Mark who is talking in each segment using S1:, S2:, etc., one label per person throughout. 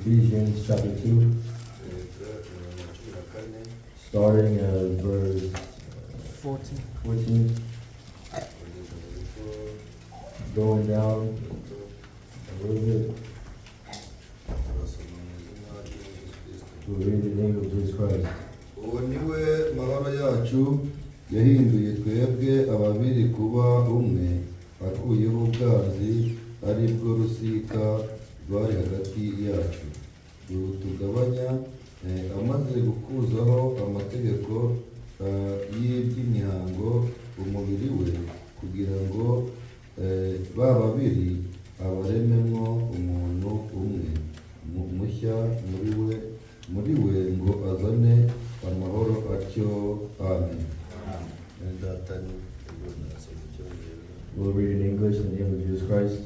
S1: Ephesians chapter 2,
S2: Turahera ku murongo wa 14.
S1: Starting at verse
S3: 14.
S1: 14,
S2: Kugeza hepfo
S1: going down
S2: gato.
S1: A little bit.
S2: Turasoma mu izina rya Yesu Kristo.
S1: We'll read the name of Jesus Christ.
S2: Uwo ni we mahoro yacu, yahinduye twebwe ababiri kuba umwe, akuyeho ubwanzi, ari bwo rusika rwari hagati yacu rutugabanya, amaze gukuzaho amategeko y'iby'imihango umubiri we, kugira ngo ba babiri abarememo umuntu umwe mushya muri we, ngo azane amahoro atyo. Amen. Mwene data ni nasoma icyongereza.
S1: We'll read in English in the name of Jesus Christ.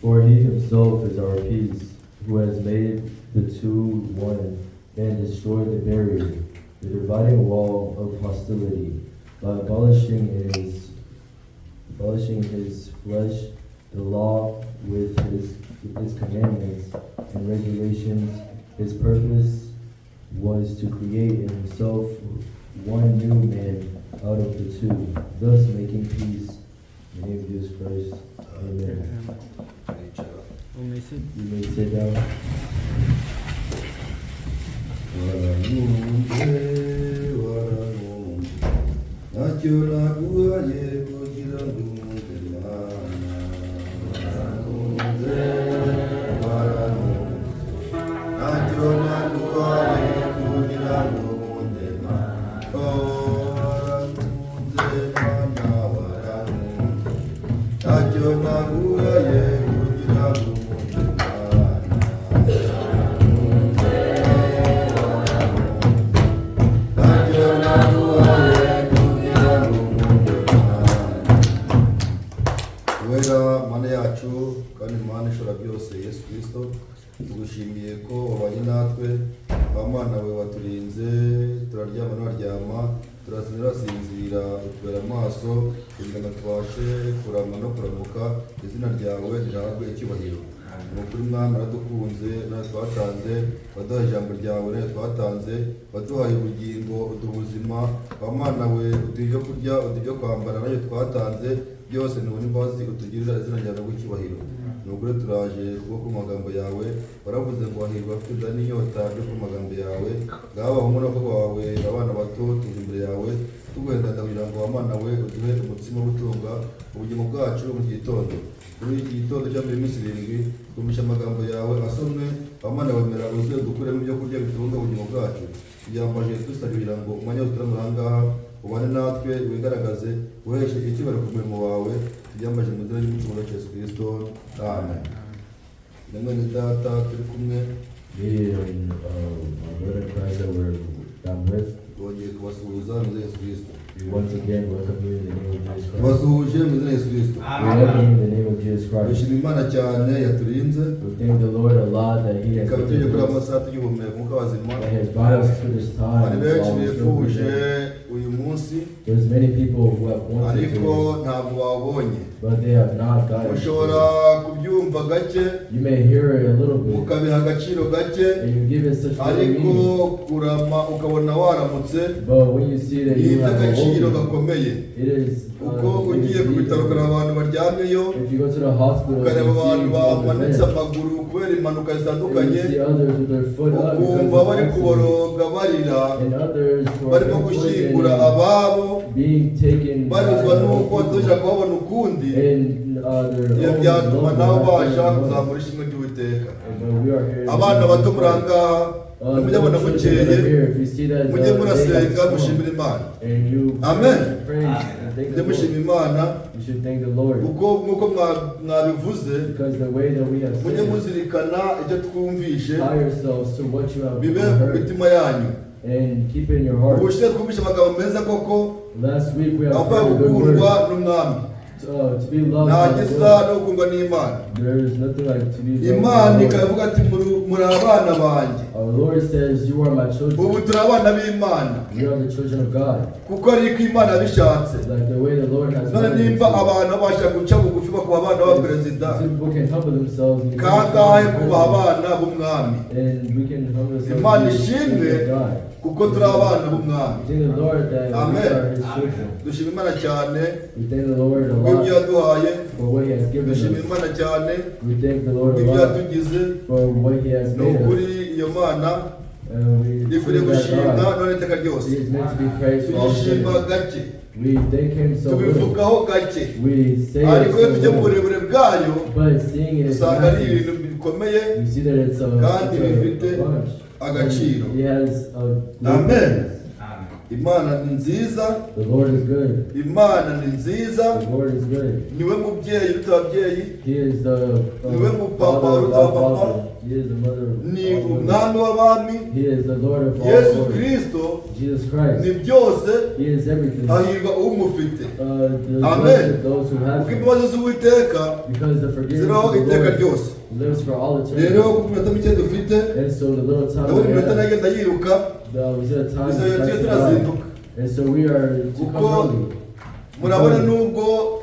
S1: For he himself is our peace, who has made the two one and destroyed the barrier, the dividing wall of hostility, by abolishing his flesh the law with his commandments and regulations. His purpose was to create in himself one new man out of the two, thus making peace. In the name of Jesus Christ. Amen.
S2: Turicara.
S3: We may sit.
S1: You may sit down.
S2: Warankunze, warankunze, ntacyo naguhaye kugira ngo unkunde Mana. Warankunze, warankunze, ntacyo naguhaye kugira ngo unkunde Mana. Oh, warankunze Mana, warankunze, ntacyo naguhaye kugira ngo unkunde Mana. Warankunze, warankunze, ntacyo naguhaye kugira ngo unkunde Mana. Wera Mana yacu kandi Mana ishobora byose, Yesu Kirisito, tugushimiye ko wabanye natwe. Wa Mana we, waturinze turaryama n'abaryama, turasinzira turasinzira, utubera amaso kugira ngo tubashe kurama no kuramuka. Izina ryawe rihabwe icyubahiro. Ni ukuri Mwami, waradukunze nawe twatanze, waduhaye ijambo ryawe nawe twatanze, waduhaye ubugingo, uduha ubuzima. Wa Mana we, uduha ibyo kurya, uduha ibyo kwambara, nayo twatanze. Byose ni imbabazi utugirira. Izina ryawe rw'icyubahiro. Ni ukuri turaje kubwo ku magambo yawe. Waravuze ngo hahirwa abafite inzara n'inyota byo ku magambo yawe. Ngaho abahungu n'abakobwa bawe, abana bato, tuje imbere yawe tuguhendanda kugira ngo, wa Mana we, uduhe umutsima wo gutunga ubugingo bwacu mu gitondo. Kuri iki gitondo cya mbere iminsi 7 twumvishe amagambo yawe asomwe. Wa Mana, wemera uze dukuremo ibyo kurya bitunga ubugingo bwacu. Tubyambaje dusabye kugira ngo umwanya wose turi aha ngaha ubane natwe, wigaragaze, uheshe icyubahiro ku murimo wawe. Tubyambaje mu izina ry'Umucunguzi wacu Yesu Kristo, amen. Na mwene data turi kumwe,
S1: Me and my brother in Christ that I'm with,
S2: twongeye kubasuhuza mu izina rya Yesu Kristo.
S1: We once again welcome you in the name of Jesus Christ.
S2: Tubasuhuje mu izina rya Yesu Kristo.
S1: We welcome you in the name of Jesus Christ.
S2: Dushima Imana cyane yaturinze,
S1: We thank the Lord a lot that He has
S2: ikaba tujye kuri
S1: protected us,
S2: amasaha tugihumeka umwuka wazima.
S1: That He has brought us to this time
S2: Hari benshi
S1: while we're still
S2: bifuje
S1: breathing.
S2: Uyu munsi,
S1: There's many people who have wanted
S2: ariko
S1: to,
S2: ntabwo bawubonye.
S1: But they have not gotten it.
S2: Ushobora kubyumva gake,
S1: You may hear it a little bit,
S2: ukabiha agaciro gake,
S1: and you give it such little
S2: ariko
S1: meaning.
S2: Kurama ukabona waramutse
S1: But when you see that
S2: ni
S1: you have
S2: iby'agaciro
S1: awoken,
S2: gakomeye.
S1: It is.
S2: Kuko
S1: It
S2: ugiye
S1: is
S2: ku bitaro
S1: needed.
S2: ukareba abantu baryamyeyo,
S1: If you go to the hospital,
S2: ukareba
S1: you see
S2: abantu
S1: on the
S2: bamanitse
S1: bed,
S2: amaguru kubera impanuka
S1: and
S2: zitandukanye,
S1: you see others with their foot up because
S2: ukumva
S1: of
S2: bari
S1: accident,
S2: kuboroga barira,
S1: and others who are
S2: barimo gushyingura
S1: poisoned,
S2: ababo,
S1: being taken by
S2: barizwa
S1: their
S2: n'uko
S1: own people,
S2: batazongera kubabona ukundi.
S1: And their
S2: Ibyo
S1: own
S2: byatuma
S1: loved
S2: nabo
S1: ones
S2: babasha
S1: not
S2: kuzamura ishimwe ry'Uwiteka.
S1: But we are here in the
S2: Abana
S1: name of
S2: bato
S1: Jesus
S2: muri aha
S1: Christ.
S2: ngaha, nimujya mubona bukeye, mujye murasenga mushimira Imana.
S1: And you
S2: Amen.
S1: Praise and thank
S2: Mujye
S1: the
S2: mushima
S1: Lord.
S2: Imana,
S1: You should thank the Lord
S2: kuko nk'uko mwabivuze,
S1: because the way that we have
S2: mujye
S1: said,
S2: muzirikana ibyo twumvishe,
S1: tie yourselves to what you have
S2: bibe ku
S1: heard
S2: mitima yanyu.
S1: And keep it in your heart.
S2: Ubushize twumvishe amagambo meza koko
S1: Last week we have
S2: avuga
S1: heard a good
S2: gukundwa
S1: word
S2: n'Umwami.
S1: to be loved
S2: Nta
S1: by the
S2: gisa
S1: Lord.
S2: no gukundwa n'Imana.
S1: There is nothing like to be loved
S2: Imana
S1: by the Lord.
S2: ikavuga ati: Muri abana banjye.
S1: Our Lord says, "You are my children."
S2: Ubu turi abana b'Imana
S1: We are the children of God.
S2: Kuko ariko Imana yabishatse.
S1: Like the way the Lord has
S2: None
S1: wanted it
S2: nimba
S1: to.
S2: Abantu babasha guca bugufi bakuba abana b'abaperezida,
S1: People can humble themselves and become
S2: kangahe
S1: children of
S2: kubaha
S1: president.
S2: Abana b'umwami?
S1: And we can humble ourselves
S2: Imana
S1: to be
S2: ishimwe
S1: children of God.
S2: Kuko turi abana b'umwami.
S1: Thank the Lord that we
S2: Amen.
S1: Are His children.
S2: Dushima Imana cyane
S1: We thank the Lord a
S2: kubw'ibyo
S1: lot
S2: yaduhaye.
S1: For what He has given
S2: Dushima
S1: us.
S2: Imana cyane
S1: We thank the Lord a
S2: kubw'ibyo
S1: lot
S2: yatugize.
S1: For what He has
S2: Ni
S1: made us.
S2: ukuri iyo Mana
S1: And we
S2: ikwiriye
S1: truly that
S2: gushimwa
S1: God
S2: none iteka ryose.
S1: He is meant to be praised for all
S2: Tuyishima
S1: eternity.
S2: gake,
S1: We thank Him so little.
S2: tubivugaho gake,
S1: We say it
S2: ariko iyo
S1: so
S2: tujya mu
S1: little.
S2: Burebure bwayo
S1: But seeing it is
S2: usanga ari
S1: massive,
S2: ibintu bikomeye
S1: you see that it's a,
S2: kandi
S1: it's
S2: bifite
S1: a bunch.
S2: Agaciro.
S1: And He has a great
S2: Amen.
S1: purpose.
S2: Imana ni nziza.
S1: The Lord is good.
S2: Imana ni nziza.
S1: The Lord is good.
S2: Niwe mubyeyi uruta ababyeyi.
S1: He is the
S2: Niwe mupapa
S1: father of
S2: uruta
S1: all
S2: abapapa.
S1: fathers. He is the mother of
S2: Ni
S1: all mothers.
S2: umwami w'abami.
S1: He is the Lord of all
S2: Yesu
S1: lords.
S2: Kirisito
S1: Jesus Christ.
S2: Ni byose.
S1: He is everything.
S2: Hahirwa umufite.
S1: The
S2: Amen.
S1: blessed those who have
S2: Kuko
S1: him.
S2: Imbabazi z'Uwiteka
S1: Because the forgiveness
S2: zibaho
S1: of the
S2: iteka
S1: Lord
S2: ryose.
S1: Lives for all eternity.
S2: Rero ku minota mike dufite,
S1: And so the little time
S2: ndabona
S1: we
S2: iminota
S1: have,
S2: nayo igenda yiruka.
S1: We see the time
S2: Gusa
S1: is
S2: tujye
S1: passing by.
S2: turazinduka.
S1: And so we are to come
S2: Kuko
S1: early.
S2: murabona nubwo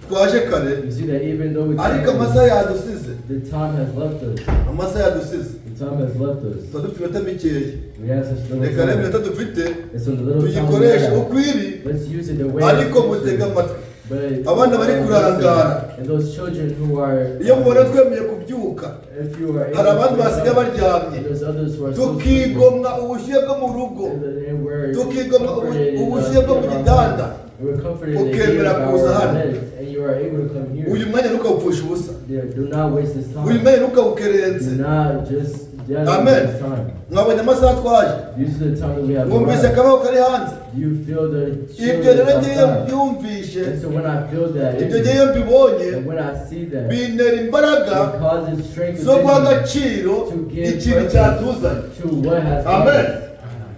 S2: twaje kare,
S1: You see that even though we
S2: ariko
S1: came
S2: amasaha yadusize.
S1: the time has left us.
S2: Amasaha yadusize.
S1: The time has left us.
S2: Tuba dufite iminota mikeya.
S1: We have such little
S2: Reka rero
S1: time.
S2: iminota dufite
S1: And so the little time we
S2: tuyikoreshe
S1: have,
S2: uko iri,
S1: let's use it the way
S2: ariko
S1: it's
S2: mutege
S1: meant to.
S2: amatwi.
S1: But
S2: Abana bari kurangara.
S1: And those children who are
S2: Iyo mubona twemeye kubyuka,
S1: if you are
S2: hari
S1: able
S2: abandi
S1: to wake
S2: basigaye
S1: up,
S2: baryamye,
S1: and there's others who are still sleeping.
S2: Tukigomwa ubushyuhe bwo mu rugo,
S1: And we're
S2: tukigomwa
S1: comforted in
S2: ubushyuhe bwo mu
S1: our
S2: gitanda,
S1: home. We're comforted in the heat
S2: ukemera
S1: of
S2: kuza
S1: our
S2: hano.
S1: beds, and you are able to come here.
S2: Uyu mwanya ntukawupfushe ubusa.
S1: Yeah, do not waste this
S2: Uyu
S1: time.
S2: mwanya ntukawukerenze.
S1: Do not just gather
S2: Amen.
S1: this time.
S2: Mwabonye amasaha twaje.
S1: Use the time that we have
S2: Mwumvise
S1: arrived.
S2: akabaho kari hanze.
S1: You feel the chill
S2: Ibyo rero
S1: that's
S2: ngewe
S1: outside.
S2: mbyumvishe,
S1: And so when I feel that,
S2: ibyo ngewe mbibonye,
S1: and when I see that,
S2: bintera imbaraga
S1: it causes strength
S2: zo guha
S1: within me
S2: agaciro
S1: to give
S2: ikintu
S1: purpose
S2: cyatuzanye.
S1: To what has
S2: Amen.
S1: brought us.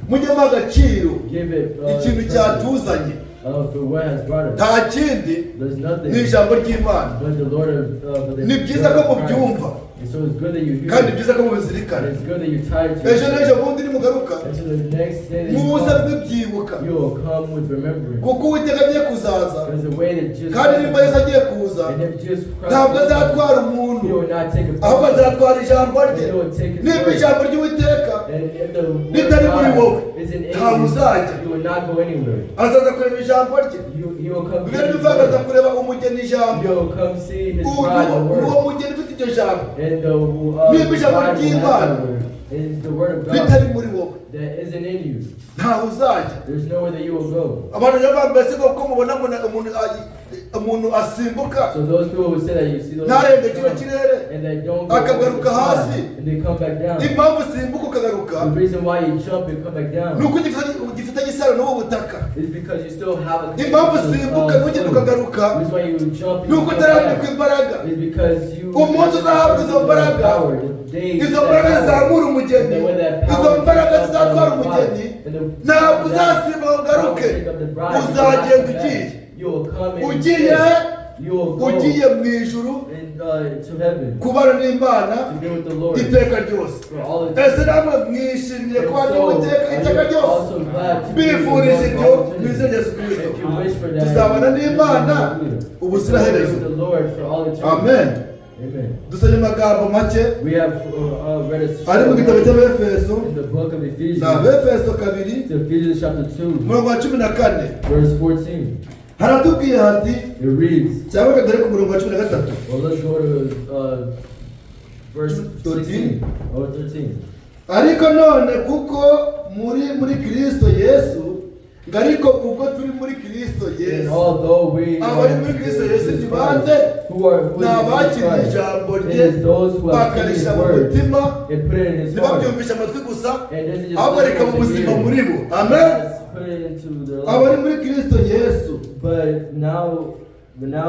S2: Mujye muha agaciro
S1: Give it
S2: ikintu
S1: purpose,
S2: cyatuzanye.
S1: For what has brought us.
S2: Nta kindi,
S1: There's nothing
S2: ni ijambo ry'Imana.
S1: But the Lord of but the
S2: Ni byiza
S1: word
S2: ko
S1: of Christ.
S2: mubyumva
S1: And so it's good that you hear
S2: kandi
S1: it.
S2: byiza ko mubizirikana.
S1: And it's good that you tie it to
S2: Ejo
S1: yourself.
S2: n'ejo bundi nimugaruka,
S1: And so the next day that you
S2: muze
S1: come,
S2: mubyibuka,
S1: you will come with remembrance.
S2: Kuko Uwiteka agiye kuzaza.
S1: Because the way that Jesus
S2: Kandi
S1: Christ
S2: nimba Yesu agiye kuza,
S1: and if Jesus Christ
S2: ntabwo azatwara
S1: he
S2: umuntu,
S1: will not take a
S2: ahubwo azatwara ijambo rye.
S1: He will take his
S2: Nimba
S1: word.
S2: ijambo ry'Uwiteka
S1: And if the word
S2: ritari
S1: of
S2: muri
S1: God
S2: wowe,
S1: isn't in
S2: ntawe
S1: you,
S2: uzajya.
S1: You will not go anywhere.
S2: Azaza kureba ijambo rye.
S1: He will come
S2: Bibiliya
S1: see his
S2: bivuga aza
S1: word.
S2: kureba umugeni ijambo.
S1: He will come see his
S2: Uwo
S1: bride, the
S2: uwo
S1: word.
S2: mugeni ufite iryo jambo
S1: And the
S2: Nimba ijambo
S1: bride will have
S2: ry'Imana
S1: the word. And the word of God
S2: ritari muri wowe,
S1: that isn't in you.
S2: Ntawe uzajya.
S1: There's nowhere that you will go.
S2: Abantu rero mbese ko mubona umuntu asimbuka
S1: So those people who say that you see those
S2: ntarenge
S1: people
S2: kino
S1: come,
S2: kirere
S1: and they don't go
S2: akagaruka
S1: over the sky,
S2: hasi.
S1: And they come back down.
S2: Impamvu usimbuka ukagaruka
S1: The reason why you jump and come back down
S2: ni uko ugifitanye isano n'ubu butaka.
S1: Is because you still have a
S2: Impamvu
S1: connection to the
S2: usimbuka
S1: soil.
S2: ntugende ukagaruka
S1: The reason why you jump and
S2: ni
S1: you
S2: uko
S1: come
S2: utarambikwa
S1: back
S2: imbaraga.
S1: Is because you
S2: Umunsi uzahabwa izo mbaraga,
S1: power. The day
S2: izo
S1: that
S2: mbaraga
S1: power,
S2: zizamura umugeni,
S1: and then when that
S2: izo
S1: power
S2: mbaraga
S1: takes up
S2: zizatwara
S1: the
S2: umugeni,
S1: bride, and the-
S2: ntabwo
S1: that
S2: uzasimba ngo
S1: power
S2: ugaruke.
S1: will take up the bride, you will not
S2: Uzagenda
S1: come back.
S2: ugiye.
S1: You will come and
S2: Ugiye
S1: stay. You will go
S2: ugiye mu ijuru
S1: and, to heaven
S2: kubana n'Imana
S1: to be with the Lord
S2: iteka ryose.
S1: For all eternity.
S2: Ese namwe mwishimiye
S1: And
S2: kubana
S1: so,
S2: n'Uwiteka
S1: are
S2: iteka
S1: you
S2: ryose?
S1: also glad to be with the
S2: Mbifurije
S1: Lord for
S2: ibyo
S1: all
S2: mu izina
S1: eternity?
S2: rya Yesu Kirisito.
S1: If you wish for that,
S2: Tuzabana n'Imana
S1: hallelujah.
S2: Ubuziraherezo.
S1: With the Lord for all eternity.
S2: Amen.
S1: Amen.
S2: Dusomye amagambo make
S1: We have read a
S2: ari mu gitabo cy'Abefeso.
S1: In the book of Ephesians.
S2: Ni Abefeso kabiri,
S1: It's Ephesians chapter 2,
S2: umurongo wa 14.
S1: Verse 14.
S2: Haratubwiye hati,
S1: It reads,
S2: cyangwa reka dore ku murongo wa 13.
S1: Well, let's go to verse
S2: 13.
S1: 16 or 13.
S2: Ariko none kuko muri muri Kristo Yesu, ngo ariko ubwo turi muri Kristo
S1: And
S2: Yesu,
S1: although we
S2: abari
S1: are
S2: muri Kristo Yesu
S1: Jesus
S2: ni bande?
S1: Christ, who are who
S2: Ni
S1: is Jesus
S2: abakiriye
S1: Christ?
S2: ijambo
S1: It
S2: rye
S1: is those who have taken his
S2: bakarishyira mu
S1: word
S2: mutima,
S1: and put it in his heart.
S2: ntibabyumvishe amatwi gusa,
S1: And doesn't just
S2: ahubwo
S1: listen
S2: reka mu
S1: with the
S2: buzima
S1: ear,
S2: muri bo. Amen.
S1: but put it into their
S2: Abari
S1: life.
S2: muri Kristo Yesu,
S1: But now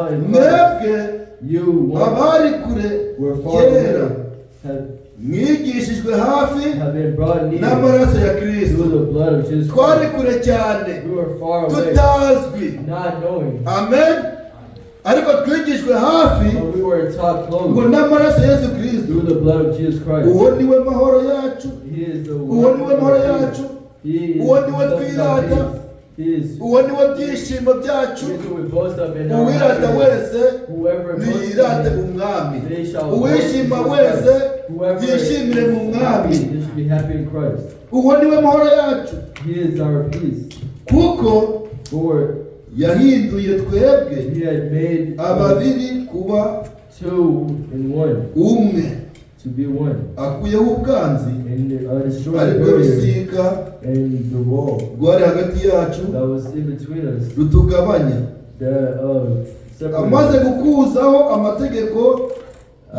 S1: in Christ,
S2: mwebwe
S1: you once
S2: abari kure
S1: were far
S2: kera
S1: away, have,
S2: mwigishijwe hafi
S1: have been brought near
S2: n'amaraso ya Kristo.
S1: Through the blood of Jesus
S2: Twari
S1: Christ.
S2: kure cyane,
S1: We were far away,
S2: tutazwi.
S1: Not knowing.
S2: Amen. Ariko twigijwe hafi
S1: But we were taught
S2: ngo
S1: close
S2: n'amaraso ya Yesu Kristo.
S1: through the blood of Jesus Christ.
S2: Uwo niwe mahoro yacu.
S1: He is the
S2: Uwo niwe mahoro yacu.
S1: He is
S2: Uwo niwe
S1: the
S2: twirata.
S1: He is
S2: Uwo niwe byishimo byacu.
S1: He is who we boast of in our
S2: Uwirata
S1: happiness.
S2: wese
S1: Whoever boasts
S2: niyirate
S1: in him,
S2: umwami.
S1: they shall boast in
S2: Uwishima
S1: Jesus
S2: wese
S1: Christ. Whoever
S2: yishimire mu
S1: is
S2: mwami.
S1: happy, they should be happy in Christ.
S2: Uwo niwe mahoro yacu.
S1: He is our peace.
S2: Kuko
S1: For
S2: yahinduye twebwe
S1: he had made us
S2: ababiri kuba
S1: two in one,
S2: umwe,
S1: to be one,
S2: akuyeho ubwanzi
S1: and destroyed the
S2: aribwo
S1: barrier
S2: rusika
S1: and the wall
S2: rwari hagati yacu
S1: that was in between us,
S2: rutugabanya,
S1: that separated
S2: amaze gukuzaho amategeko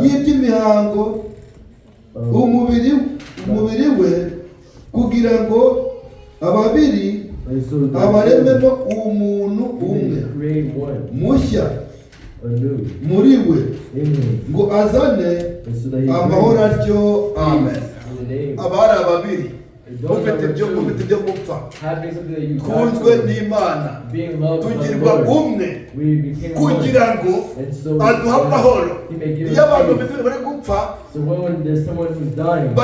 S2: y'iby'imihango umubiri we, kugira ngo ababiri
S1: and so that
S2: abarememo umuntu
S1: he
S2: umwe
S1: may create one
S2: mushya
S1: anew
S2: muri we,
S1: in him,
S2: ngo azane
S1: and so that he
S2: amahoro
S1: brings
S2: atyo. Amen.
S1: peace in the name.
S2: Abari ababiri
S1: And those
S2: mufite
S1: that were
S2: ibyo mufite
S1: two,
S2: ibyo gupfa,
S1: having something that you
S2: twunzwe
S1: died for,
S2: n'Imana,
S1: being loved by the
S2: tugirwa
S1: Lord,
S2: umwe
S1: we became one.
S2: kugira ngo
S1: And so
S2: aduhe amahoro.
S1: he may give
S2: Iyo abantu
S1: us
S2: bafite
S1: peace.
S2: ibintu bari gupfa,
S1: So when there's someone who's dying,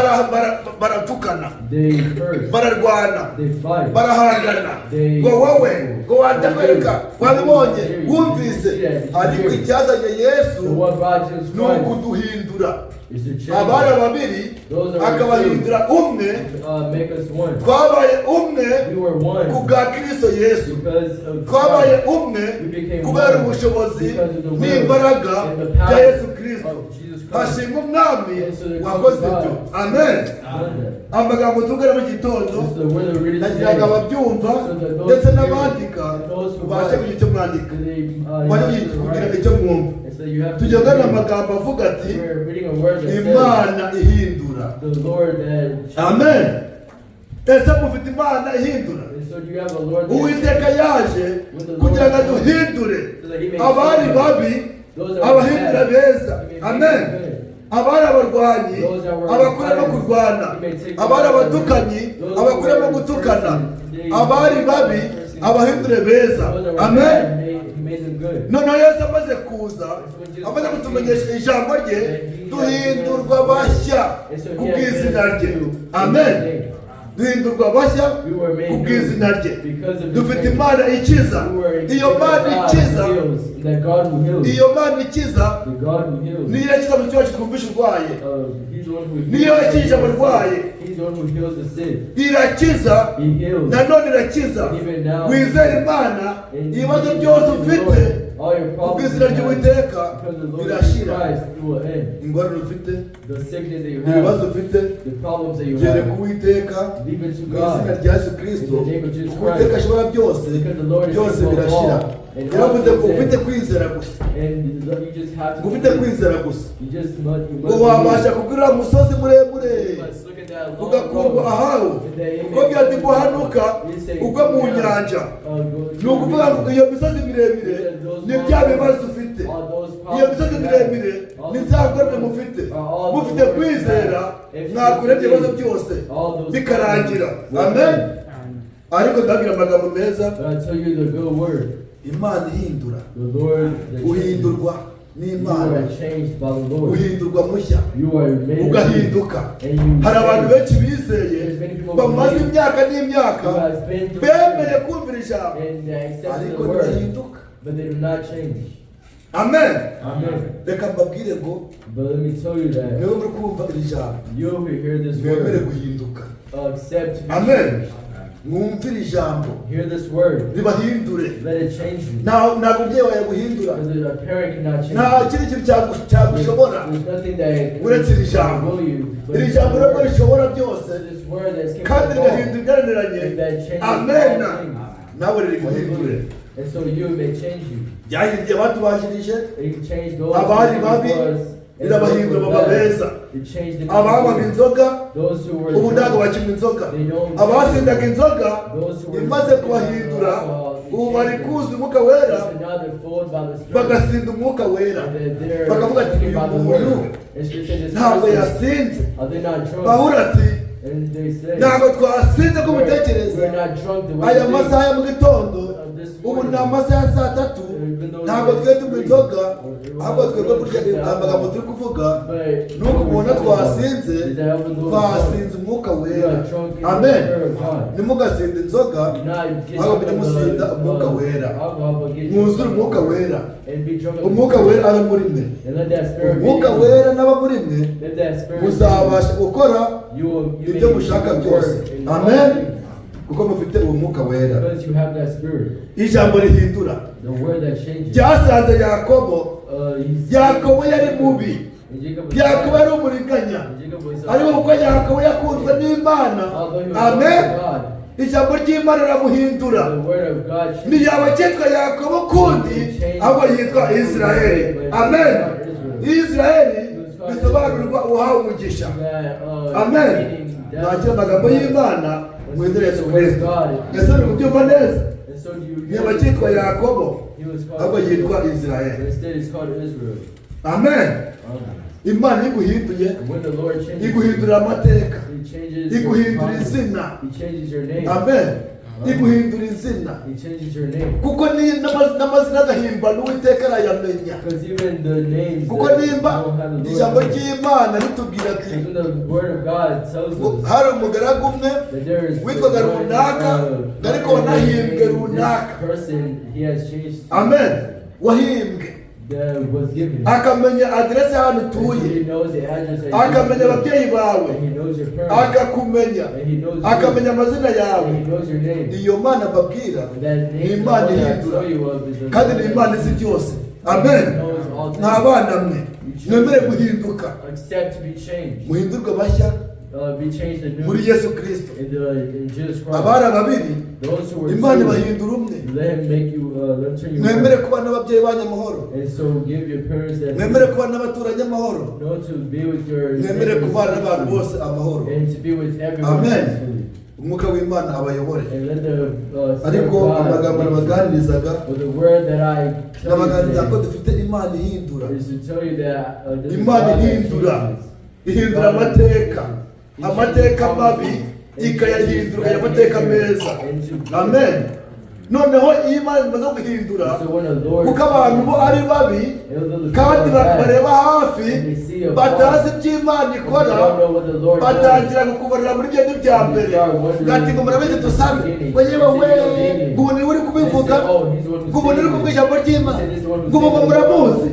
S2: baratukana,
S1: they curse,
S2: bararwana,
S1: they fight,
S2: barahangana,
S1: they
S2: ngo wowe ngo wandakwereka wabibonye wumvise. Ariko icyazanye Yesu
S1: So what brought Jesus
S2: ni
S1: Christ
S2: ukuduhindura
S1: is to change
S2: abari
S1: us,
S2: ababiri akabahindura umwe.
S1: make us one.
S2: Twabaye umwe
S1: We were one
S2: ku bwa Kristo Yesu.
S1: because of
S2: Twabaye
S1: Christ.
S2: umwe
S1: We became
S2: kubera
S1: one
S2: ubushobozi
S1: because of the will
S2: n'imbaraga
S1: and the
S2: bya
S1: power
S2: Yesu Kristo.
S1: of Jesus Christ.
S2: Hashimwe umwami
S1: And so the
S2: wakoze
S1: God
S2: ibyo. Amen.
S1: done that.
S2: Amagambo tugana mu gitondo,
S1: This is the word that we read
S2: nagira ngo
S1: today.
S2: ababyumva
S1: So that those
S2: ndetse
S1: who hear
S2: n'abandika
S1: and those who
S2: ubashe
S1: write,
S2: kugira icyo mwandika,
S1: they,
S2: ubashe
S1: you have to
S2: kugira
S1: write.
S2: icyo mwumva.
S1: And so you have to
S2: Tugenda
S1: read.
S2: n'amagambo avuga ati
S1: We're reading a word that says
S2: Imana ihindura.
S1: the Lord that changes.
S2: Amen. Ese mufite Imana ihindura?
S1: And so you have a Lord that
S2: Uwiteka yaje kugira ngo aduhindure
S1: so that he may
S2: abari
S1: change us.
S2: babi,
S1: Those that were
S2: abahindura
S1: bad,
S2: beza.
S1: he may make
S2: Amen.
S1: us good.
S2: Abari abarwanyi,
S1: Those that were
S2: abakuremo
S1: fighters,
S2: kurwana.
S1: he may take
S2: Abari
S1: them out.
S2: abatukanyi,
S1: Those who
S2: abakuremo
S1: were
S2: gutukana.
S1: cursing, they-
S2: Abari babi,
S1: cursing.
S2: abahindure beza.
S1: Those that were
S2: Amen.
S1: bad, he made them good.
S2: Noneho Yesu amaze kuza, amaze kutumenyesha ijambo rye, duhindurwa bashya
S1: And so
S2: ku
S1: he has made
S2: bw'izina
S1: us
S2: rye.
S1: new in
S2: Amen.
S1: his name.
S2: Duhindurwa bashya
S1: We were made
S2: ku
S1: new
S2: bw'izina rye.
S1: because of his
S2: Dufite
S1: name.
S2: Imana ikiza.
S1: We were
S2: Iyo Mana
S1: God
S2: ikiza,
S1: who heals, and that God who heals,
S2: iyo Mana ikiza
S1: the God who heals,
S2: niyo irakiza mu kibazo twumvisha urwaye,
S1: he's the one who heals.
S2: niyo yakijije abarwayi.
S1: He's the one who heals the sick.
S2: Irakiza,
S1: He heals.
S2: nanone irakiza.
S1: And even now,
S2: Wizere Imana,
S1: and
S2: ibibazo
S1: you
S2: byose
S1: believe in the
S2: ufite
S1: Lord, all your
S2: ku
S1: problems
S2: bw'izina
S1: you have,
S2: ry'Uwiteka
S1: because the Lord Jesus
S2: birashira.
S1: Christ, it will end.
S2: Ingorane ufite,
S1: The sickness that you
S2: ibibazo
S1: have,
S2: ufite,
S1: the problems that you
S2: byereka
S1: have,
S2: Uwiteka
S1: leave it to
S2: mu izina
S1: God.
S2: rya Yesu Kristo.
S1: In the name of Jesus
S2: Kuko Uwiteka
S1: Christ.
S2: ashobora byose,
S1: Because the Lord is
S2: byose
S1: able of
S2: birashira.
S1: all, and all
S2: Yaravuze ngo
S1: things
S2: ufite
S1: end.
S2: kwizera gusa,
S1: And you just have
S2: ngo
S1: to
S2: ufite
S1: believe.
S2: kwizera gusa,
S1: You just must, you
S2: ngo
S1: must
S2: wabasha
S1: believe.
S2: kugurira umusozi muremure
S1: You must look at that long
S2: ugakurwa
S1: road.
S2: ahawe,
S1: And that it
S2: kuko
S1: may
S2: byatiguhanuka
S1: You say,
S2: ugwa mu
S1: go down,
S2: nyanja.
S1: go to
S2: Ni ukuvuga ngo
S1: the
S2: iyo misozi miremire ni bya bibazo ufite,
S1: All those
S2: iyo
S1: problems
S2: misozi
S1: you have,
S2: miremire
S1: all
S2: ni
S1: those
S2: za ngorane
S1: problems
S2: mufite.
S1: are all the
S2: Mufite
S1: words you
S2: kwizera,
S1: have. If you
S2: mwakura ibyo bibazo
S1: believe,
S2: byose
S1: all those
S2: bikarangira.
S1: problems will
S2: Amen.
S1: end.
S2: Ariko ndabwira amagambo meza.
S1: But I tell you the good word,
S2: Imana ihindura.
S1: the Lord that changes.
S2: Uhindurwa
S1: You
S2: n'Imana,
S1: are changed by the Lord.
S2: uhindurwa mushya,
S1: You are made new.
S2: ugahinduka.
S1: And you
S2: Hari abantu
S1: change.
S2: benshi bizeye
S1: There's many people who
S2: bamaze
S1: believe
S2: imyaka n'imyaka
S1: who has been through
S2: bemeye kumvira ijambo,
S1: and they accepted
S2: ariko
S1: the word,
S2: ntibahinduka.
S1: but they do not change.
S2: Amen.
S1: Amen.
S2: Reka mbabwire ngo
S1: But let me tell you that
S2: niba muri kumva iri jambo,
S1: you who hear this
S2: mwemere
S1: word,
S2: guhinduka.
S1: accept to be
S2: Amen.
S1: changed.
S2: Mwumvire ijambo
S1: Hear this word.
S2: ribahindure.
S1: Let it change you.
S2: Ntabwo umubyeyi wawe yaguhindura,
S1: Because a parent cannot change
S2: nta
S1: you.
S2: kindi kintu cyagushobora
S1: There's nothing that
S2: uretse iri jambo.
S1: will you. But
S2: Iri
S1: this
S2: jambo nubwo
S1: word,
S2: rishobora byose
S1: this word that's
S2: kandi
S1: capable of all,
S2: rigahindura ibyananiranye.
S1: and that changes all
S2: Amen.
S1: things.
S2: Nawe riri guhindure.
S1: And so you may change you.
S2: Byahinduye abatubanjirije,
S1: It changed those
S2: abari
S1: who
S2: babi
S1: before us, and those
S2: rirabahindura
S1: who were
S2: baba
S1: bad.
S2: beza.
S1: It changed them.
S2: Abanywaga inzoga
S1: Those who were
S2: ubu ntabwo
S1: drunk,
S2: bakinywa inzoga.
S1: they don't.
S2: Abasindaga inzoga
S1: Those who were
S2: imaze
S1: drinking
S2: kubahindura,
S1: alcohol, it
S2: ubu bari
S1: changed them.
S2: kuzuza umwuka wera,
S1: So now they're fooled by the Spirit.
S2: bagasinda umwuka wera,
S1: And that they're
S2: bakavuga ati
S1: drinking
S2: uyu
S1: by the
S2: muntu
S1: word. And she said, this
S2: ntabwo
S1: person,
S2: yasinze.
S1: are they not drunk?
S2: Pawulo ati
S1: And they say,
S2: Ntabwo twasinze ko
S1: we're,
S2: mutekereza.
S1: we're not drunk the way
S2: Aya
S1: you think.
S2: masaha ya mu gitondo,
S1: This
S2: ubu
S1: morning,
S2: ni amasaha ya saa tatu,
S1: even though
S2: ntabwo
S1: it's
S2: twe tunywa
S1: three,
S2: inzoga,
S1: or-
S2: ahubwo twebwe kurya amagambo turi kuvuga
S1: but
S2: nuko ubona twasinze,
S1: is that even though we're drunk,
S2: twasinze umwuka
S1: we
S2: wera.
S1: are drunk in the
S2: Amen.
S1: Spirit of God.
S2: Ntimugasinde inzoga,
S1: Do not get
S2: ahubwo
S1: drunk
S2: mujye
S1: on
S2: musinda
S1: the,
S2: umwuka wera.
S1: alcohol, but get
S2: Mwuzure
S1: drunk
S2: umwuka wera.
S1: and be drunk on the
S2: Umwuka
S1: Spirit.
S2: wera ari muri mwe.
S1: And let that Spirit be
S2: Umwuka
S1: in you.
S2: wera n'aba muri mwe,
S1: Let that Spirit be in you.
S2: muzabasha gukora
S1: You will, you
S2: ibyo
S1: may
S2: mushaka
S1: work
S2: byose.
S1: in all
S2: Amen.
S1: things
S2: Kuko mufite uwo mwuka wera.
S1: because you have that Spirit.
S2: Ijambo rihindura
S1: The word that changes.
S2: ryasanze Yakobo. Yakobo yari mubi,
S1: And Jacob was
S2: Yakobo
S1: bad.
S2: yari umuriganya,
S1: And Jacob was
S2: ariko kuko Yakobo yakunzwe n'Imana,
S1: although he was
S2: amen,
S1: loved by God,
S2: ijambo ry'Imana riramuhindura.
S1: the word of God changed.
S2: Ntiyaba akitwa Yakobo ukundi, ahubwo yitwa Israheli. Amen. Israheli bisobanurwa uwahawe umugisha.
S1: That,
S2: Amen.
S1: meaning that-
S2: Mwakira amagambo y'Imana mwizere Yesu Kristo. Ese uri kubyumva neza?
S1: And so do you hear
S2: Ntiyaba akitwa Yakobo,
S1: He was called
S2: ahubwo yitwa
S1: But
S2: Israheli.
S1: instead he's called Israel.
S2: Amen.
S1: Amen.
S2: Imana iguhinduye,
S1: And when the Lord changes you,
S2: iguhindurira amateka,
S1: He changes your
S2: iguhindura
S1: promise.
S2: izina.
S1: He changes your name.
S2: Amen. Iguhindura izina,
S1: He changes your name.
S2: kuko n'amazina agahimbano Uwiteka arayamenya.
S1: Because even the names
S2: Kuko
S1: that
S2: nimba
S1: don't have the Lord
S2: ijambo
S1: in it.
S2: ry'Imana ritubwira ati
S1: Because when the word of God tells
S2: ngo
S1: us
S2: hari umugaragu umwe
S1: that there is
S2: witwaga
S1: one,
S2: runaka, ariko wanahimbwe runaka.
S1: this person, he has changed
S2: Amen, wahimbwe,
S1: that was given.
S2: akamenya aderese y'ahantu
S1: And so
S2: utuye,
S1: he knows the address that you
S2: akamenya
S1: live.
S2: ababyeyi bawe,
S1: And he knows your parents.
S2: akakumenya,
S1: And he knows you.
S2: akamenya amazina yawe.
S1: And he knows your name.
S2: Iyo Mana mbabwira
S1: And that
S2: ni
S1: name, the
S2: Imana
S1: one that I
S2: ihindura,
S1: tell you of is the
S2: kandi
S1: one
S2: ni
S1: that
S2: Imana izi byose. Amen.
S1: knows all things.
S2: Mwa bana mwe, mwemere guhinduka,
S1: Accept to be changed.
S2: muhindurwe bashya
S1: Be changed anew
S2: muri Yesu Kristo.
S1: in Jesus Christ.
S2: Abari ababiri,
S1: Those who were
S2: Imana
S1: two,
S2: ibahindura umwe.
S1: let him make you, let him turn you
S2: Mwemere
S1: one.
S2: kuba n'ababyeyi banyu amahoro,
S1: And so give your parents that
S2: mwemere kuba n'abaturanyi amahoro,
S1: know to be with your
S2: mwemere
S1: neighbors
S2: kubana n'abantu
S1: peacefully
S2: bose amahoro.
S1: and to be with everyone
S2: Amen.
S1: peacefully.
S2: Umwuka w'Imana abayobore.
S1: And let the Spirit
S2: Ariko
S1: of God
S2: amagambo
S1: lead you.
S2: nabaganirizaga,
S1: But the word that I tell you
S2: nabaganiriza ko
S1: today
S2: dufite Imana ihindura,
S1: is to tell you that there's a
S2: Imana
S1: God that
S2: ihindura,
S1: changes.
S2: ihindura amateka, amateka mabi ikayahindura ikajya amateka meza. Amen. Noneho iyo Imana imaze guhindura,
S1: So when the Lord
S2: kuko abantu bo ari babi kandi bareba hafi, batazi ibyo Imana ikora, batangira kukubarira muri byo bya mbere, ngati ngo murabizi dusabe ngo yewe we, ngo ubu niwe uri kubivuga, ngo ubu niwe uri kuvuga ijambo ry'Imana, ngo ubu ngo muramuzi.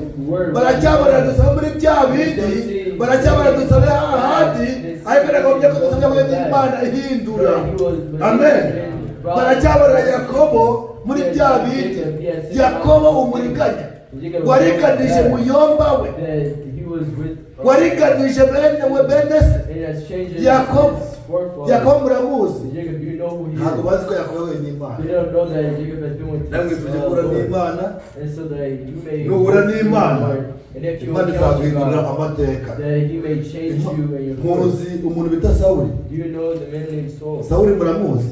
S2: Baracyabarira dusaba muri bya bindi, baracyabarira dusabe hahandi, ariko nagomba ko dusabye ko Imana ihindura. Amen. Baracyabarira Yakobo muri bya bindi. Yakobo umuriganya wariganije muyomba we, wariganije bene we, bene se Yakobo. Yakobo muramuzi, ntabwo bazi ko Yakobo yahuye n'Imana. Namwe tujye guhura n'Imana, nuhura n'Imana, Imana izaguhindurira amateka. Muzi umuntu bita Sawuli? Sawuli muramuzi?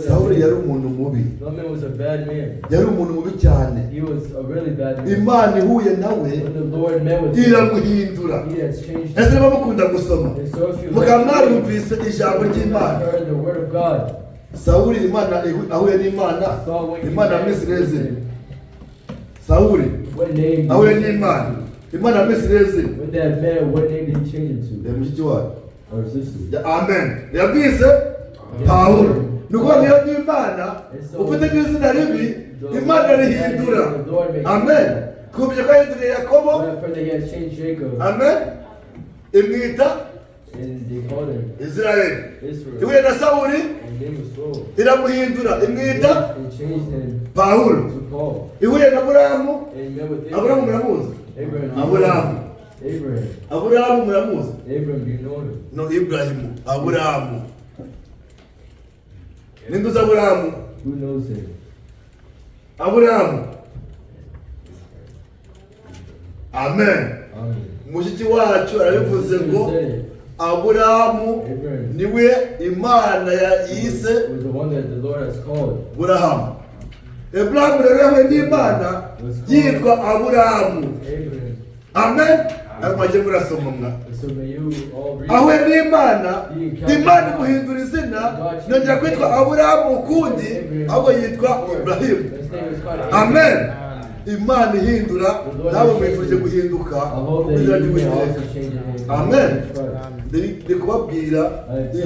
S2: Sawuli yari umuntu mubi,
S1: That man was a bad man.
S2: yari umuntu mubi cyane.
S1: He was a really bad man.
S2: Imana ihuye nawe
S1: When the Lord met with him,
S2: iramuhindura.
S1: he has changed
S2: Ese
S1: him.
S2: niba mukunda gusoma,
S1: And so if you
S2: mukaba
S1: like to
S2: mwarumvise ijambo ry'Imana,
S1: heard the word of God,
S2: Sawuli Imana ahuye n'Imana,
S1: Saul when he
S2: Imana
S1: met
S2: yamwisireze.
S1: with him,
S2: Sawuli
S1: what name did
S2: ahuye
S1: he change
S2: n'Imana,
S1: him
S2: Imana yamwisireze.
S1: to? With that man, what name did he change him to?
S2: Mushiki wacu.
S1: Or sister?
S2: Amen. Yabwise Pawulo. Ni ukuvuga ngo iyo n'Imana ufite n'izina ribi,
S1: The
S2: Imana irihindura.
S1: The Lord may
S2: Amen. Twumvise ko yahinduriye Yakobo.
S1: But for that he has changed Jacob,
S2: Amen. Imwita
S1: and they called him
S2: Israheli.
S1: Israel.
S2: Ihuye na Sawuli
S1: And name was Saul.
S2: iramuhindura, imwita
S1: And changed him
S2: Pawulo.
S1: to Paul.
S2: Ihuye na Aburahamu.
S1: And he met with
S2: Aburahamu
S1: Abraham.
S2: muramuzi?
S1: Abraham. do you know
S2: Aburahamu.
S1: him? Abraham.
S2: Aburahamu muramuzi?
S1: Abraham, do you know him?
S2: No, Ibrahimu. Aburahamu. Ninde uzi Aburahamu?
S1: Who knows him?
S2: Aburahamu. Amen.
S1: Amen.
S2: Mushiki wacu arabivuze ngo
S1: Said it.
S2: Aburahamu
S1: Abraham
S2: niwe Imana yise
S1: was the one that the Lord has called.
S2: Aburahamu. Aburahamu rero yahuye n'Imana yitwa Aburahamu.
S1: Abraham.
S2: Amen.
S4: Nawe mwajye murasoma mwa.
S1: And so may you all read.
S4: Ahuye n'Imana, Imana imuhindura izina, yongera kwitwa Aburahamu ukundi, ahubwo yitwa Iburahimu.
S1: His name is called
S4: Amen.
S1: Abraham.
S4: Imana ihindura, nawe mwifurije guhinduka
S1: I hope
S4: ku izina
S1: that you may
S4: ry'Uwiteka.
S1: also change your name.
S4: Amen.
S1: Jesus Christ.
S4: Ndi kubabwira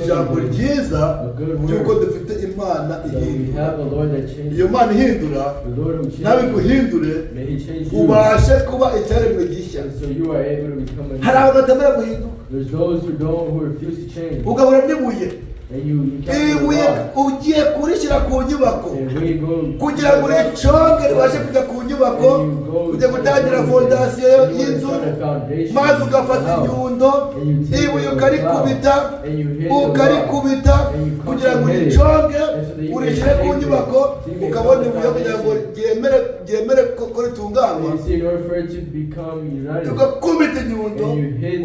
S4: ijambo ryiza ry'uko dufite Imana
S1: That we
S4: ihindura.
S1: have a Lord that changes.
S4: Iyo Mana ihindura,
S1: The Lord who
S4: nawe
S1: changes.
S4: iguhindure,
S1: May He change you.
S4: ubashe kuba icyaremwe gishya.
S1: And so you are able to become a
S4: Hari
S1: new.
S4: abantu batemera guhinduka,
S1: There's those who don't, who refuse to change.
S4: ugahura n'ibuye,
S1: And you can't
S4: ibuye ugiye kurishyira ku nyubako
S1: And when you go
S4: kugira ngo uriconge ribashe kujya ku nyubako, ujye gutangira fondasiyo y'inzu, maze ugafata inyundo, ibuye ukarikubita, ukarikubita kugira ngo uriconge urishyire ku nyubako, ukabona ibuye kugira ngo ryemere ko ritunganywa,
S1: And you see, in order for it to become united,
S4: ugakubita inyundo,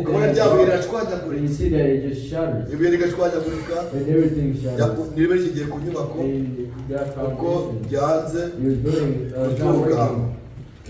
S4: ukabona rya buye
S1: and you
S4: rirashwanyaguritse,
S1: see that it just shatters,
S4: ibuye rigashwanyagurika.
S1: And everything shatters.
S4: Niba rikigiye ku nyubako
S1: And that
S4: kuko
S1: foundation,
S4: byanze
S1: you're building, it's not
S4: gutunganywa,
S1: working.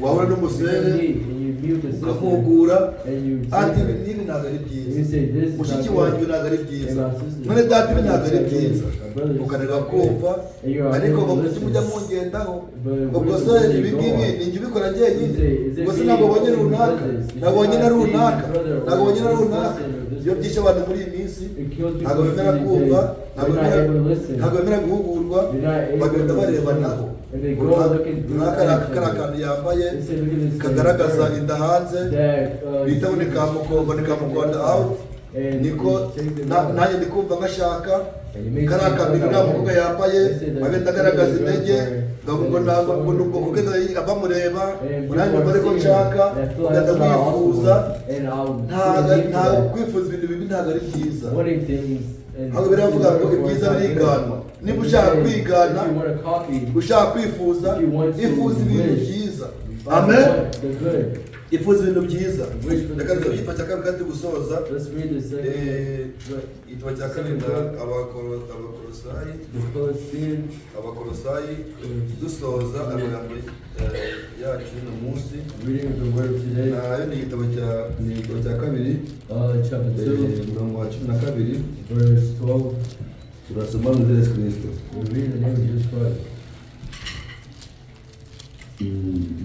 S4: wahura
S1: You
S4: n'umusere
S1: meet and you mute the sister,
S4: ukamugura,
S1: and you
S4: ati
S1: take
S4: ibi
S1: her,
S4: n'ibi ntabwo ari
S1: and
S4: byiza,
S1: you say, "This is
S4: mushiki
S1: not
S4: wanjye
S1: good."
S4: ntabwo ari
S1: And
S4: byiza,
S1: my sister,
S4: mwene data ibi ntabwo ari
S1: "This is not
S4: byiza,"
S1: good. My brother, this is
S4: ukananirwa
S1: not good."
S4: kumva.
S1: And you are
S4: Ariko
S1: unable
S4: ngo
S1: to
S4: kuki mujya
S1: listen.
S4: mungendaho?
S1: But
S4: Ubwo
S1: where
S4: se
S1: does it
S4: ibi
S1: go
S4: ngibi
S1: on?
S4: ni njye ubikora njyenyine?
S1: You say, "Is it
S4: Ubwo se
S1: me
S4: ntabwo ubonye
S1: who
S4: runaka,
S1: does this? Did
S4: ntabwo
S1: you
S4: ubonye na
S1: not see
S4: runaka,
S1: this brother or
S4: ntabwo ubonye na
S1: this
S4: runaka?"
S1: person or this
S4: Iyo byishe abantu muri iyi minsi,
S1: It kills people
S4: ntabwo bemera
S1: these
S4: kumva,
S1: days.
S4: ntabwo
S1: They're not
S4: bemera,
S1: able to listen.
S4: ntabwo bemera guhugurwa,
S1: They're not able
S4: bagenda
S1: to
S4: barebanaho.
S1: listen. And they go looking through
S4: Runaka
S1: at each
S4: kariya
S1: other.
S4: kantu yambaye
S1: They say, "Look at this
S4: kagaragaza
S1: thing
S4: inda hanze,
S1: that,
S4: bita ngo ni kamukombo, ni kamukonda out,
S1: and
S4: niko
S1: it takes them out.
S4: nanjye ndi kumva ngashaka
S1: And it makes
S4: kariya
S1: you
S4: kabiri
S1: feel
S4: uriya
S1: that
S4: mukobwa
S1: way.
S4: yambaye,
S1: They say that
S4: agenda agaragaza
S1: the
S4: intege,
S1: girls
S4: ngo
S1: are-
S4: ngo ngo ngo ngo kugenda bamureba,
S1: And
S4: ngo nanjye
S1: people
S4: numva
S1: are
S4: ariko
S1: seeing
S4: nshaka,
S1: it, and I feel like
S4: ugahita
S1: that's what I also
S4: wifuza.
S1: want. And I'll
S4: Ntabwo
S1: feel the need for
S4: ntabwo
S1: that.
S4: kwifuza ibintu bibi ntabwo ari byiza.
S1: Wanting things and
S4: Ahubwo biravuga ngo ibyiza biriganwa. Niba
S1: And
S4: ushaka
S1: you say,
S4: kwigana,
S1: if you wanna copy,
S4: ushaka kwifuza,
S1: if you want to
S4: ifuza ibintu
S1: wish,
S4: byiza.
S1: find
S4: Amen.
S1: the good.
S4: Ifuza ibintu byiza.
S1: Wish for the
S4: Reka dusome
S1: good.
S4: igitabo cya kabiri kandi gusoza.
S1: Let's read the second,
S4: Igitabo cya kabiri na Abakolosayi,
S1: the Colossians,
S4: Abakolosayi, dusoza amagambo yacu y'uno munsi.
S1: Reading of the word today,
S4: Nayo ni igitabo cya kabiri,
S1: chapter 2,
S4: umurongo wa 12,
S1: verse 12.
S4: Turasoma mu izina rya Yesu Kristo.
S1: We read in the name of Jesus Christ.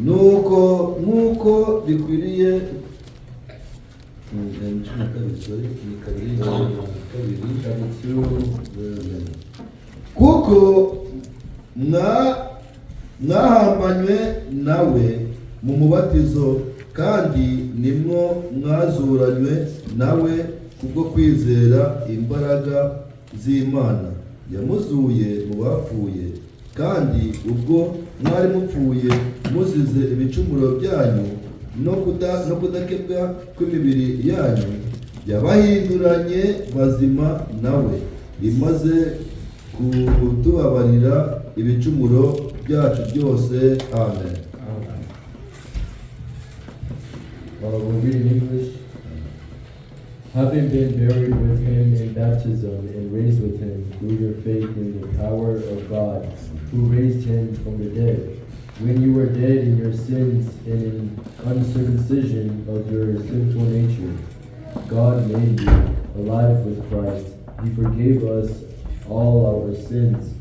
S4: Nuko nk'uko bikwiriye, 12, sorry, ni kabiri, kabiri.
S1: Chapter 2, verse
S4: Kuko mwahambanywe nawe mu mubatizo, kandi nimwo mwazuranywe nawe kubwo kwizera imbaraga z'Imana yamuzuye mu bapfuye. Kandi ubwo mwari mupfuye muzize ibicumuro byanyu no kudakebwa kw'imibiri yanyu, yabahinduranye bazima nawe, imaze kutubabarira ibicumuro byacu byose. Amen.
S1: We'll read in English. Having been buried with him in baptism and raised with him through your faith in the power of God, who raised him from the dead. When you were dead in your sins and in uncircumcision of your sinful nature, God made you alive with Christ. He forgave us all our sins,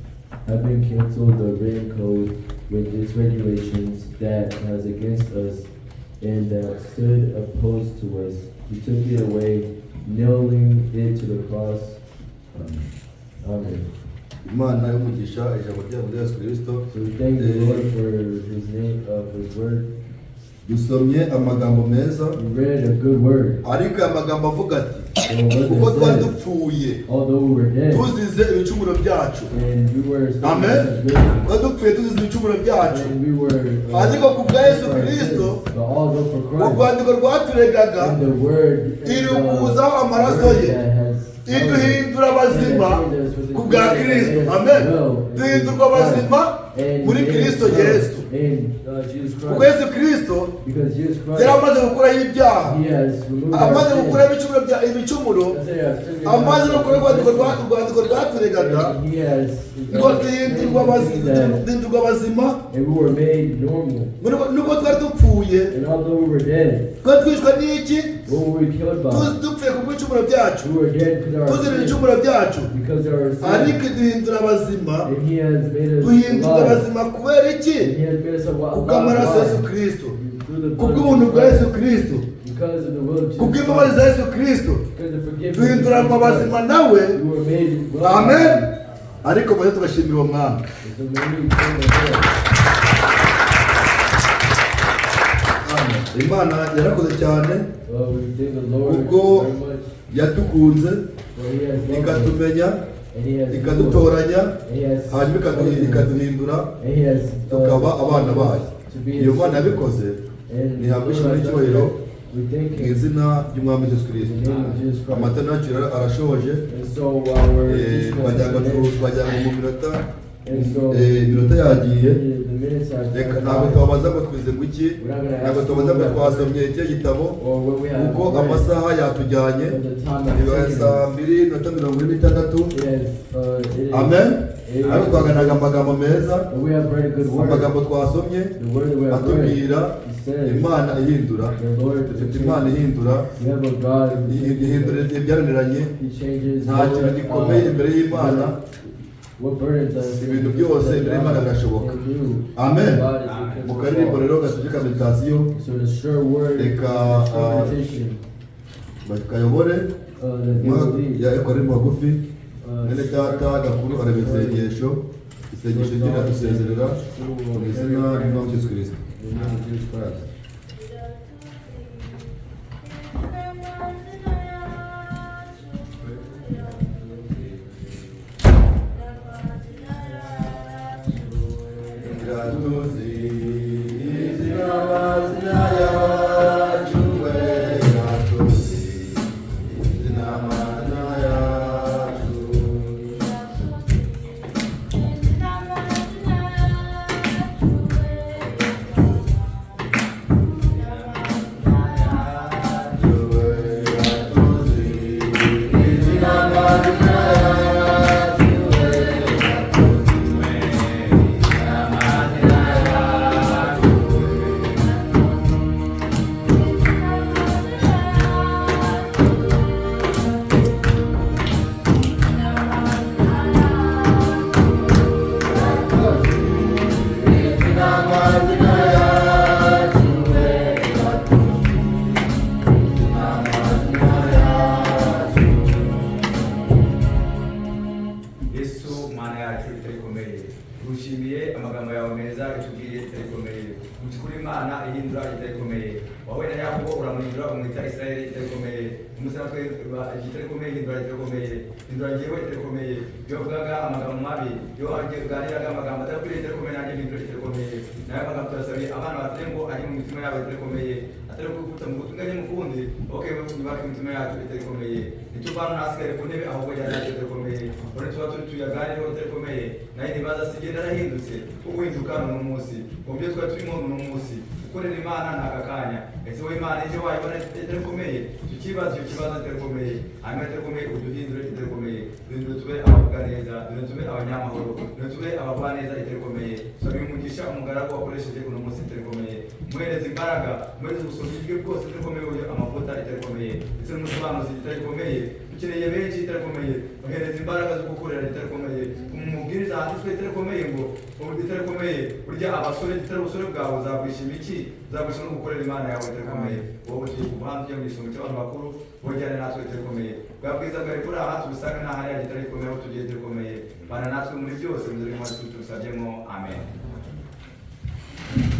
S1: having canceled the written code with its regulations that has against us and that stood opposed to us. He took it away, nailing it to the cross. Amen.
S2: Imana y'umugisha ijambo ryayo muri Yesu Kristo.
S1: So we thank the Lord for His name, for His word.
S2: Dusomye amagambo meza.
S1: We read a good word.
S2: Ariko aya magambo avuga ati,
S1: The word
S2: kuko twari
S1: that says,
S2: dupfuye
S1: although we were dead
S2: tuzize ibicumuro byacu,
S1: and we were still
S2: Amen.
S1: transgressions,
S2: Twari dupfuye tuzize ibicumuro byacu,
S1: and we were
S2: ariko ku bwa Yesu
S1: for our
S2: Kristo,
S1: sins, but although for Christ,
S2: urwandiko rwaturegaga
S1: and the word and the
S2: irukuzaho amaraso
S1: word
S2: ye,
S1: that has
S4: iduhindura abazima ku bwa Kristo. Amen. Duhindurwa abazima muri Kristo Yesu, kuko Yesu Kristo
S1: Because Jesus Christ,
S4: yari amaze gukuraho ibyaha,
S1: He has removed our
S4: amaze
S1: sins.
S4: gukuraho ibicumuro bya ibicumuro, amaze no gukuraho urwandiko rwaturegaga,
S1: And He has
S4: ngo duhindurwa abazima, duhindurwa abazima.
S1: And we were made normal.
S4: Nubwo twari dupfuye,
S1: And although we were dead,
S4: twari twishwe n'iki?
S1: What were we killed by?
S4: Tuzi dupfuye ku bw'ibicumuro byacu,
S1: We were dead because of our
S4: tuzira
S1: sins.
S4: ibicumuro byacu,
S1: Because of our sins.
S4: ariko iduhindura abazima.
S1: And He has made us
S4: Duhindurwa
S1: alive.
S4: abazima kubera iki?
S1: And He has made us alive.
S4: Kubw'amaraso ya Yesu Kristo,
S1: Through the blood of
S4: kubw'ubuntu
S1: Jesus
S4: bwa
S1: Christ.
S4: Yesu Kristo,
S1: Because of the will of Jesus
S4: kubw'imbabazi
S1: Christ.
S4: za Yesu Kristo,
S1: Because of forgiveness. of
S4: duhinduranwa
S1: Jesus
S4: abazima
S1: Christ.
S4: nawe.
S1: We were made well.
S4: Amen. Ariko maze tugashimira uwo mwami.
S1: And so may we thank the Lord.
S2: Imana yarakoze cyane
S1: Well, we thank the Lord
S2: Ubwo
S1: very much
S2: yadukunze,
S1: for He has loved us
S2: ikatumenya,
S1: and He has known us,
S2: ikadutoranya,
S1: and He has
S2: hanyuma
S1: chosen us,
S2: ikaduhindura
S1: and He has
S2: tukaba abana bayo.
S1: to be
S2: Iyo
S1: His
S2: Mana yabikoze,
S1: And
S2: ntihabwa
S1: Lord,
S2: ishimwe
S1: I
S2: n'icyubahiro
S1: we thank
S2: mu
S1: Him
S2: izina ry'Umwami Yesu
S1: in
S2: Kristo.
S1: the name of Jesus Christ.
S2: Amata yacu rero arashoje.
S1: And so while we're teaching us
S2: Twagira ngo
S1: today,
S2: twagira ngo mu minota,
S1: and so
S2: iminota yagiye.
S1: the minutes are
S2: Reka ntabwo tubabaza ngo twize ngo iki,
S1: We're not gonna
S2: ntabwo
S1: ask
S2: tubabaza ngo
S1: you what
S2: twasomye ikihe gitabo,
S1: or what we have
S2: kuko
S1: read,
S2: amasaha yatujyanye.
S1: but the time has
S2: Bibaye
S1: taken
S2: saa
S1: us.
S2: mbiri n'iminota 46.
S1: It has, it is,
S2: Amen.
S1: it is-
S2: Ariko twaganiraga amagambo meza,
S1: but we have read a good word.
S2: amagambo twasomye
S1: The word that we have read,
S2: atubwira
S1: it says,
S2: Imana ihindura.
S1: the Lord
S2: Dufite Imana ihindura,
S1: We have a God who
S2: ihindura ibyananiranye.
S1: He changes
S2: Nta
S1: what,
S2: kintu gikomeye imbere y'Imana.
S1: what burdens us.
S2: Ibintu byose imbere y'Imana birashoboka.
S1: And new.
S2: Amen.
S1: God is in
S2: Mu
S1: control.
S2: karirimbo rero gasoje ka meditasiyo,
S1: So the sure word,
S2: reka
S1: the sure meditation,
S2: kayobore
S1: that they will lead.
S2: akaririmbo magufi. Mwene data gakuru areba isengesho, isengesho ry'Imana dusezerera mu izina ry'Umwami Yesu Kristo.
S1: In the name of Jesus Christ.
S2: Iratuzi izina amazina yacu we, iratuzi izina amazina yacu.
S5: Yesu Mana yacu itarikomeye, tugushimiye amagambo yawe meza itubwiye itarikomeye. Mucukuri Imana ihindura itarikomeye, wowe na Yakobo uramuhindura umwita Isirayeli itarikomeye. Umusaraba itarikomeye hindura itarikomeye, hindura njyewe itarikomeye. Iyo wavugaga amagambo mabi, iyo waganiraga amagambo adakwiriye itarikomeye, nanjye mpindura itarikomeye. Nayo magambo turasabiye abana batari ngo ari mu mitima yabo itarikomeye, atari kuguta mu gutunganye mukundi okay nyubake imitima yacu itarikomeye. Nituvana ntasigare ku ntebe ahubwo jyana yacu itarikomeye. Ore tuba turi tuyaganireho itarikomeye, nayo ntibaza sige narahindutse kuko guhinduka ni uno munsi, mu byo twari turimo ni uno munsi. Gukorera Imana ni aka kanya. Ese wowe Imana ije wayibona itarikomeye? Tukibaza icyo kibazo itarikomeye. Hanyuma itarikomeye uduhindure itarikomeye, duhindure tube abavuga neza, duhindure tube abanyamahoro, duhindure tube abagwa neza itarikomeye. Sabiye umugisha umugaragu wakoresheje uno munsi itarikomeye, muhereze imbaraga, muhereze ubushobozi bwe bwose itarikomeye, uburyo amavuta itarikomeye, ndetse n'umusobanuzi itarikomeye. Dukeneye benshi itarikomeye, muhereze imbaraga zo gukorera itarikomeye. Umubwiriza handitswe itarikomeye ngo itarikomeye burya abasore itari ubusore bwawe uzagwisha imiki, uzagwisha no gukorera Imana yawe itarikomeye. Wowe ugiye kuva hanze ujya mu gisongo cy'abantu bakuru, wojyane natwe itarikomeye. Bwa bwiza bwawe buri aha tubusanga nta hariya itarikomeye, aho tugiye itarikomeye. Bana natwe muri byose, mu izina ry'Umwami Yesu tubisabyemo, amen.